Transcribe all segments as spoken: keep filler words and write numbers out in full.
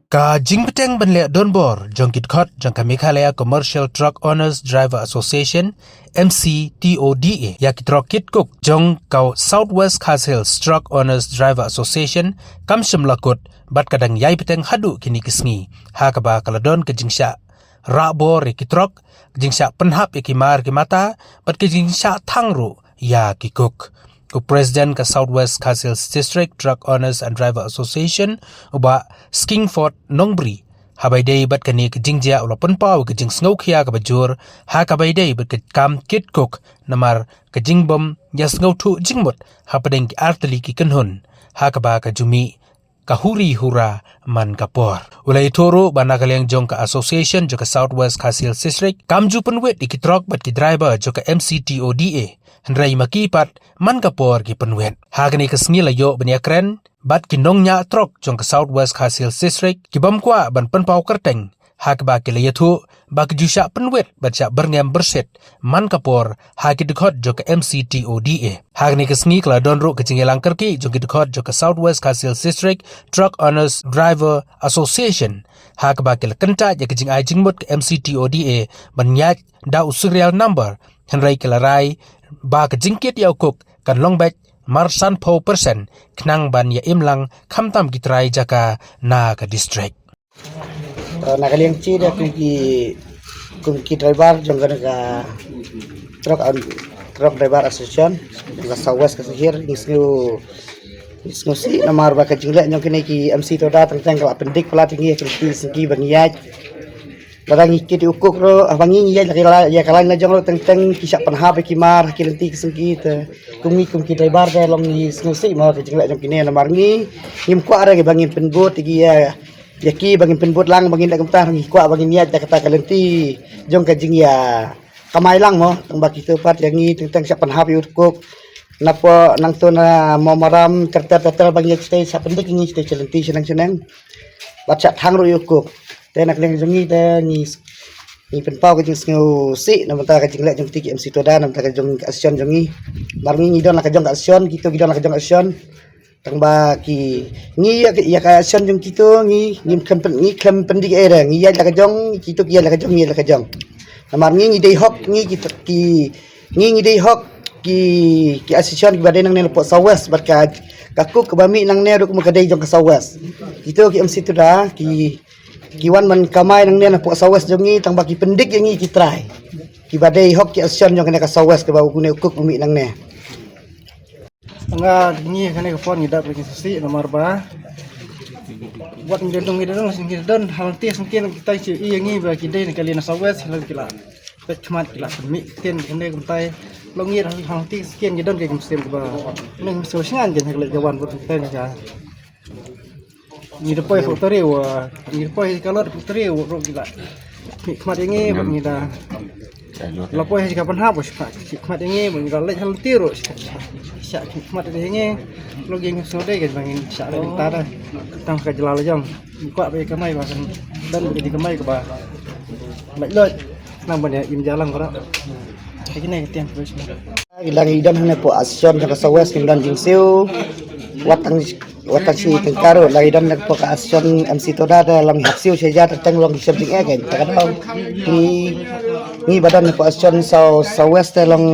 Ka jingbteng ban leh donbor jong ki dkhot jong ka Meghalaya Commercial Truck Owners Driver Association, M C T O D A, ïa ki trok kit coke jong ka South West Khasi Hills Truck Owners Driver Association kam shym la kut bad ka dang ïai bteng haduh kine ki sngi, ha kaba ka la don ka jingshah rah bor ïa ki trok, jingshah pynhap ïa ki mar ki mata, bad ka jingshah thang ruh ïa ki coke. U President ka South West Khasi Hills District Truck Owners and Driver Association, u Bah Skingford Nongbri, ha kaba ïadei bad kane ka jingjia u la pynpaw ka jingsngewkhia kaba jur ha kaba ïadei bad ka kam kit coke, namar ka jingbym ïa sngewthuh jingmut hapdeng ki artylli ki kynhun, ha kaba ka ju mih ka huri hura man ka por. U la ïathuh ruh ba na ka liang jong ka association jong ka South West Khasi Hills District kam ju pynwit ïa ki trok bad ki driver jong ka M C T O D A, hynrei ma ki pat man ka por ki pynwit. Ha kane ka sngi la ïoh ban ïakren bad ki nongñiah trok jong ka South West Khasi Hills District, ki bym kwah ban pynpaw kyrteng, ha kaba ki la ïathuh ba ki ju shah pynwit bad shah byrngem byrsit man ka por ha ki dkhot jong ka M C T O D A. Ha kane ka sngi ka la don ruh ka jingïalang kyrkieh jong ki dkhot jong ka South West Khasi Hills District Truck Owners Driver Association, ha kaba ki la kyntait ïa ka jingai jingmut ka M C T O D A ban ïaid da u serial number, hynrei ki la rai ba ka jingkit ïa u coke kan long beit mar sanphew percent, khnang ban ïa im lang khamtam ki trai jaka na ka district. Uh, na ka liang shi da kum ki, kum ki driver jong ka, ka truck, um, truck driver association jong ka South West Khasi Hills, ngi sngew, ngi sngewsih namar ba ka jingleh jong kine ki M C Toda teng teng ka la pyndik palat ïa ngi ha ki sngi ba ngi ïaid. Lada ngi kit ïa u coke ruh, haba ngi ïaid la ka la, ïa ka lain la jong ruh teng teng ki shah pynhap ïa ki mar ha ki lynti ki sngi te. Kum ngi kum ki driver te long ngi sngewsih mo ka jingleh jong kine namar ngi ngim kwah re ba ngin pynbud ïa ki ïa ïa ki ba ngin pynbud lang ba ngin da kumta, ngi kwah ba ngin ïaid da kata ka lynti jong ka jingïa kamai lang mo, tang ba kito pat ïa ngi teng teng shah pynhap ïa u coke. Napoh nangto na Mawmaram ter ter ter ter ba ngi ïaid shatei shah pyndik ïa ngi shatei sha lynti shaneng shaneng. Bad shah thang ruh ïa u coke. Te na ka liang jong ngi te ngi ngi pynpaw ka jingsngewsih na bynta ka jingleh jong kito ki M C Toda na bynta ka jong ka association jong ngi. Namar ngi ngi don la ka jong ka association, kito ki don la ka jong ka association. Tang ba ki ngi ïa ka, ïa ka association jong kito ngi ngim khlem pyn, ngi khlem pyndik ei re, ngi ïaid la ka jong, kito ki ïaid la ka jong, ngi ïaid la ka jong. Namar ngi ngi dei hok, ngi ki, ki, ngi ngi dei hok ki, ki association kiba dei nangne napoh South West bad ka, ka coke kaba mih nangne ruh kumba ka dei jong ka South West. Kito ki M C Toda ki, ki wan ban kamai nangne napoh South West jong ngi tang ba ki pyndik ïa ngi ki trai kiba dei hok ki association jong kane ka South West kaba u kane u coke u mih nangne. Nga ngi kane ka por ngi dap ngi sngewsih namar ba wat ngi don ngi don ngi don halti sngewsih kita ki ïa ngi ba ki dei na ka liang South West la ki la peit khmat ki la pynmih ktien kane kumtai. Long ngi halti sngewsih ngi don ka jingmynsiem ba ngi sngewsih ngan ka leh ka wan bad kumtai ka. Ngi da poi factory wa, ngi da poi ka lot factory wa ruh ki la mih khmat ïa ngi bad ngi da la poi ha ka pynhap wa shah mih khmat ïa ngi bad ngi da leit halti ruh shah mih khmat ïa ngi. Long ngi sngewdei ka ba ngin shah ka ta da tang ka jylla la jong. Ngi kwah ba ka mai ba kan don ba ka jingkamai kaba lait lait nang ban ïa im jalang ba. Ka kine ka tiang. Ngi la ngi don hangne poh association jong ka South West ngi don jingsiew. Wat tang, wat tang shi tyngka ruh la ngi don hangne poh ka association M C Toda te long ngi hap siew shi hajar te teng long ngi siew jingeh kein. Te ka dei ngi, ngi ba don hangne poh association South, South West te long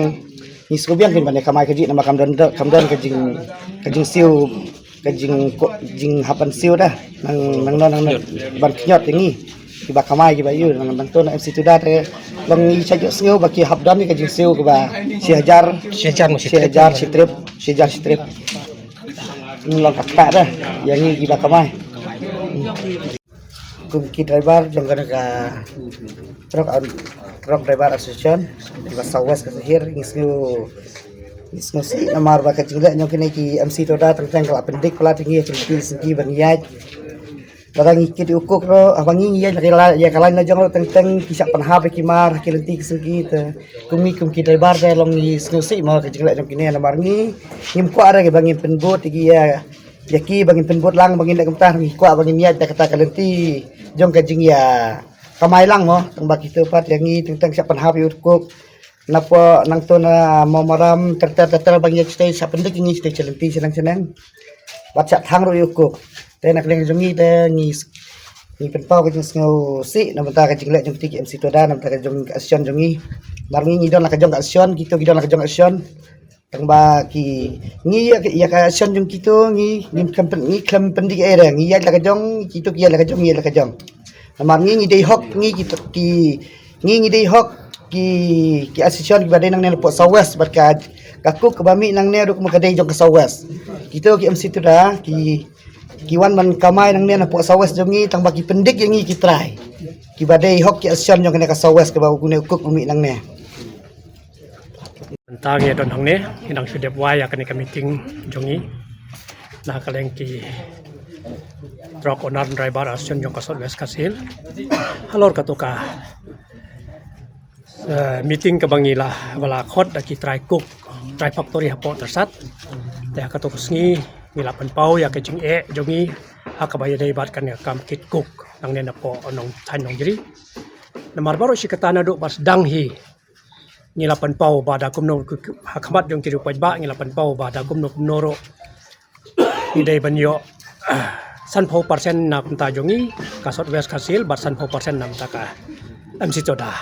ngi sngewbiang kein ban ïa kamai kajih namar kam don, kam don ka jing, ka jingsiew, ka jing, ka jinghap ban siew da. Nang, nang, nang, nang ban kñiot ïa ngi kiba kamai kiba ïoh nang, nangto na M C Toda te long ngi sha ïohsngew ba ki hap don ïa ka jingsiew kaba shi hajar, shi hajar mo, shi hajar shi trip, shi hajar shi trip. Ngi long ka kata da ïa ngi kiba kamai. Kum ki driver jong kane ka truck, truck driver association kiba South West Khasi Hills, ngi sngew, ngi sngewsih namar ba ka jingleh jong kine ki M C Toda teng teng ka la pyndik palat ïa ngi ha ki sngi ba ngi ïaid. Lada ngi kit ïa u coke ruh, haba ngi ngi ïaid la ka la, ïa ka lain la jong ruh teng teng ki shah pynhap ïa ki mar ha ki lynti ki sngi te. Kum ngi kum ki driver te long ngi sngewsih mo ka jingleh jong kine namar ngi ngim kwah re ba ngin pynbud ïa ki ïa ïa ki ba ngin pynbud lang ba ngin da kumta, ngi kwah ba ngin ïaid da kata ka lynti jong ka jingïa kamai lang mo, tang ba kito pat ïa ngi teng teng shah pynhap ïa u coke. Napoh nangto na Mawmaram ter ter ter ter ba ngi ïaid shatei shah pyndik ïa ngi shatei sha lynti shaneng shaneng. Bad shah thang ruh ïa u coke. Te na ka liang jong ngi te ngi Ngi pynpaw ka jingsngewsih na bynta ka jingleh jong kito ki M C Toda, na bynta ka jong ka association jong ngi. Namar ngi ngi don la ka jong ka association, kito ki don la ka jong ka association. Tang ba ki ngi ïa ka, ïa ka association jong kito ngi, ngi khlem pyn-, ngi khlem pyndik ei re, ngi ïaid la ka jong, kito ki ïaid la ka jong, ngi ïaid la ka jong. Namar ngi ngi dei hok, ngi ki, ki, ngi ngi dei hok ki, ki association kiba dei nangne napoh South West bad ka, ka coke kaba mih nangne ruh kumba ka dei jong ka South West. Kito ki M C Toda ki, ki wan ban kamai nangne napoh South West jong ngi, tang ba ki pyndik ïa ngi ki trai kiba dei hok ki association jong kane ka South West kaba u kane u coke u mih nangne. Mynta ngi don hangne, ngi dang shu dep wai ïa kane ka meeting jong ngi na ka liang ki truck owner driver association jong ka South West Khasi Hills. Halor kato ka, eh, meeting kaba ngi la, ba la khot da ki trai coke, trai factory hapoh Tyrsad. Te ha kato ka sngi ngi la pynpaw ïa ka jingeh jong ngi ha kaba ïadei bad kane ka kam kit coke nangne napoh Nongthain Nongjri. Namar baroh shi katta naduh ba sdang hi ngi la pynpaw ba da kumno, ha khmat jong ki riewpaidbah ngi la pynpaw ba da kumno kumno ruh ngi dei ban ïoh, ah, sanphew percent na bynta jong ngi ka South West Khasi Hills bad sanphew percent na bynta ka M C Toda.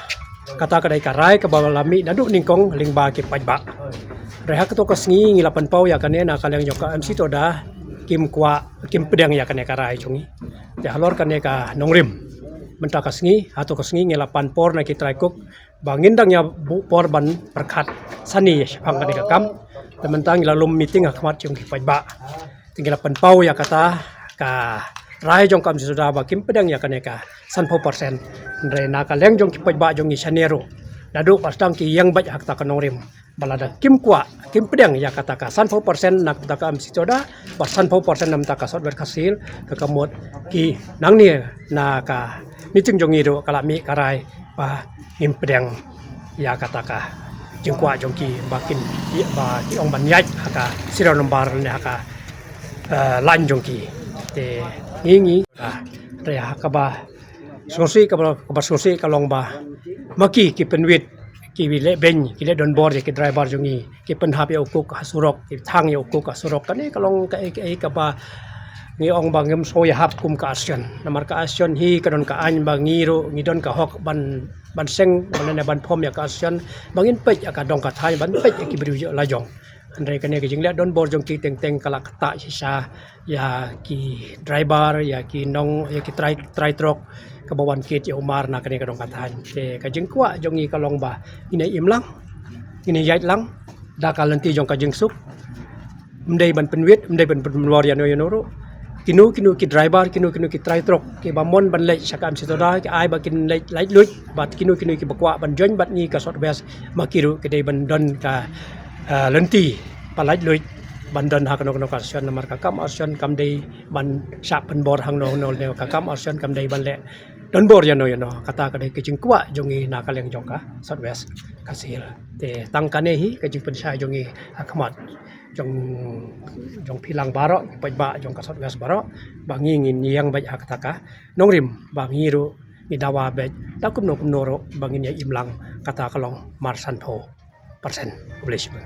Kata ka dei ka rai kaba la mih naduh nyngkong lyngba ki paidbah. Hynrei ha kato ka sngi ngi la pynpaw ïa kane na ka liang jong ka M C Toda kim kwah, kim pdiang ïa kane ka rai jong ngi. Te halor kane ka nongrim, mynta ka sngi, hato ka sngi ngi la pan por na ki trai coke ba ngin dang ïa buh por ban pyrkhat sani shaphang kane ka kam. Te mynta ngi la lum meeting ha khmat jong ki paidbah. Te ngi la pynpaw ïa kata ka rai jong ka M C Toda ba kim pdiang ïa kane ka sanphew percent. Hynrei na ka liang jong ki paidbah jong ngi shane ruh, naduh ba sdang ki ïeng beit ha kata ka nongrim ba lada kim kwah, kim pdiang ïa kata ka sanphew percent na bynta ka M C Toda bad sanphew percent na bynta ka South West Khasi Hills, ka, ka mut ki nangne na ka meeting jong ngi ruh ka la mih ka rai ba ngim pdiang ïa kata ka jingkwah jong ki ba kin, ba ki ong ban ïaid ha ka serial number ne ha ka, eh, line jong ki. Te ngi ngi, ah, te ha kaba sngewsih, kaba, kaba sngewsih ka long ba ma ki ki pynwit, ki leh beiñ, ki leh donbor ïa ki driver jong ngi, ki pynhap ïa u coke ha surok, ki thang ïa u coke ha surok. Kane ka long kaei kaei kaba ngi ong ba ngim sngew ïahap kum ka association. Namar ka association hi ka don ka aiñ ba ngi ruh ngi don ka hok ban, ban seng, ban lane ban form ïa ka association ba ngin peit ïa ka dong ka thaiñ, ban peit ïa ki briew la jong. Hynrei kane ka jingleh donbor jong ki teng teng ka la ktah shisha ïa ki driver, ïa ki nong, ïa ki trai, trai truck kaba wan kit ïa u mar na kane ka dong ka thaiñ. Te ka jingkwah jong ngi ka long ba ngin ïa im lang, ngin ïa ïaid lang da ka lynti jong ka jingsuk. Ym dei ban pynwit, ym dei ban pynlor ïano ïano ruh. Kino kino ki driver, kino kino ki trai truck kiba mon ban leit sha ka M C Toda, ki ai ba kin leit laitluid, bad kino kino kiba kwah ban join bad ngi ka South West, ma ki ruh ki dei ban don ka, eh, lynti ba laitluid ban don ha kano kano ka association. Namar ka kam association kam dei ban shah pynbor hangno hangno ne, ka kam association kam dei ban leh donbor ïano ïano. Kata ka dei ka jingkwah jong ngi na ka liang jong ka South West Khasi Hills. Te tang kane hi ka jingpynshai jong ngi ha khmat jong, jong phi lang baroh, ki paidbah jong ka South West baroh, ba ngi ngin ïeng beit ha kata ka nongrim, ba ngi ruh ngi dawa beit da kumno kumno ruh ba ngin ïa im lang, kata ka long mar sanphew percent. Khublei shibun.